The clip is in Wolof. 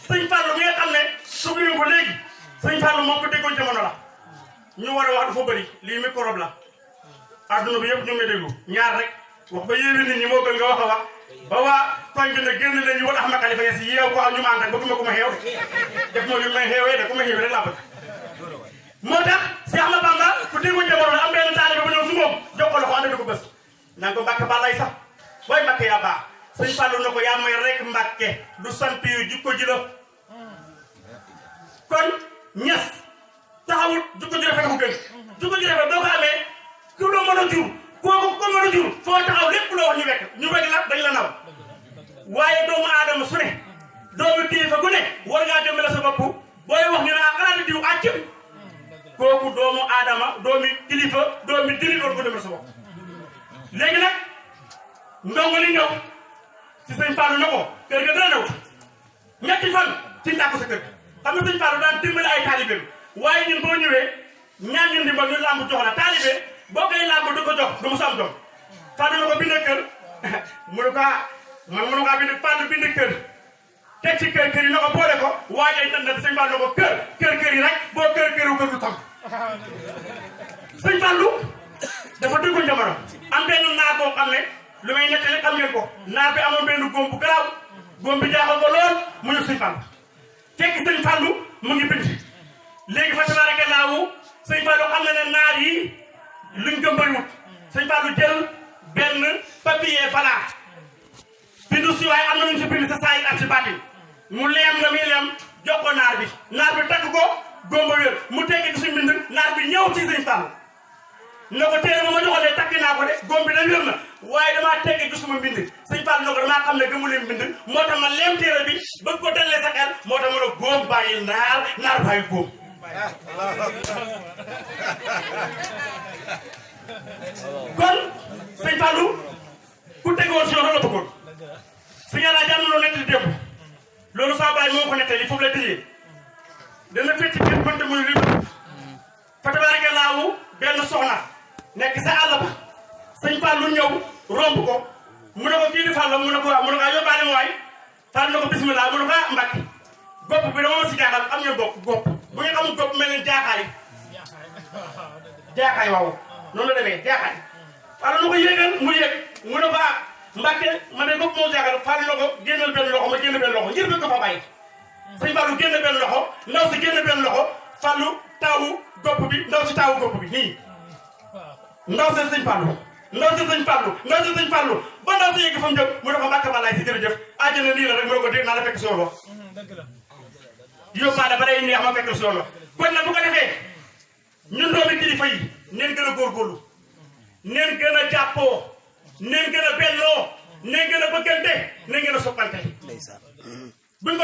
sëñ Fallou mi nga xam ne suñu ko léegi sëñ Fallou moo ko déggoo jamono la ñu war a wax dafa bëri lii microbe la adduna bi yëpp ñu ngi déglu ñaar rek wax ba yéeme nit ñi moo gën nga wax a wax ba waa koñ bi nag génn leen ñu war Ahmed Khalifa Niass yeew ko am ñu ma ànd ak bëgguma ku ma xeew def ma ñu may xeewee de ku ma xeew rek laa bëgg moo tax si Ahmed Bamba ku déggoo jamono la am benn taalibe ba ñëw su moom jox ko loxo ànd ko bés naan ko Mbàkke balay sax booy Mbàkke yaa baax sëñ Fallou na ko yaa may rek Mbàkke du sant yu jikko ji la kon Niass taxawut jikko ji rafet mu gën jikko ji rafet doo ko amee ku la mën a jur kooku ko mën a jur foo taxaw lépp loo wax ñu wekk la dañ la naw waaye doomu aadama su ne doomu kilifa gu ne war ngaa jëmale sa bopp booy wax ñu ne xanaa di diw àcc kooku doomu aadama doomi kilifa doomi diri war ko jëmale sa bopp léegi nag ndongo li ñëw ci sëñ Fallou na ko kër ga dana ñëw ñetti fan ci ndàkk sa kër xam nga sëñ Fallou daan dimbali ay taalibeem waaye ñun boo ñëwee ñaan ñun dimbal ñu làmb jox la taalibe boo koy làmb du ko jox du mu sam jom Fallou na ko bind kër mu ne ko man mënu kaa bind Fallou bind kër teg ci kër yi na ko boole ko waaye ay na sëñ Fallou na ko kër yi rek boo kër du tam sëñ Fallou dafa dugg jamono am benn naar boo xam ne lu may nettali xam ngeen ko naar bi amoon benn góom bu garaaw góom bi jaaxal ko lool mu ñëw sëñ Fallou fekk sëñ Fallou mu ngi bind léegi fa tabaarakallaahu sëñ Fallou xam na ne naar yi luñ gëm bëriwut sëñ Fallou jël benn papier balaa bindu si waaye am na ñu si bind sa saayir ak si baatin mu leem nga muy leem jox ko naar bi takk ko góom ba wér mu tekki di suñ bind naar bi ñëw ci sëñ Fallou na ko téere ma joxoon takki naa ko de góom bi da wér na waaye damaa tekki gisuma mbind sëñ Fallou na ko damaa xam ne gëmu leen mbind moo tax ma leem téere bi bëgg ko dellee sa xel moo tax ma ne góom bàyyi naar bàyyi góom kon sëñ Fallou ku tegoon si yoon la bëggoon sëñ Alaaji am na loo nettali démb loolu saa bàyyi moo ko nettali foofu la tëjee dana fecc biir bënte muy li fa tabaarakallaahu benn soxna nekk sa àll ba sëñ Fallou ñëw romb ko mu ne ko kii di Fallou mu ne ko waaw mu ne ko yóbbaale ma waay Fallou ne ko bismillah mu ne ko Mbàkke gopp bi dama ma si jaaxal am ngeen gopp bu ngeen amul gopp mel ne jaaxaay waaw noonu la demee jaaxaay Fallou na ko yéegal mu yéeg mu ne ko Mbàkke ma ne gopp moo jaaxal Fallou na ko génnal benn loxo ma génn benn loxo ngir bëgg ko fa bàyyi sëñ Fallou génn benn loxo ndaw si génn benn loxo Fallou taawu gopp bi ndaw si taawu gopp bi nii ndaw si sëñ Fallou ba ndaw si yegg fa mu jëm mu ne ko Mbàkke ba laay si jërëjëf àjjana lii la rek mu ne ko dégg naa la fekk si yoon wax yóbbaale ba day neex ma fekk si yoon wax kon nag bu ko defee ñun doomi kilifa yi neen gën a góorgóorlu neen gën a jàppoo neen gën a bennoo neen gën a bëggante neen gën a soppante buñ ko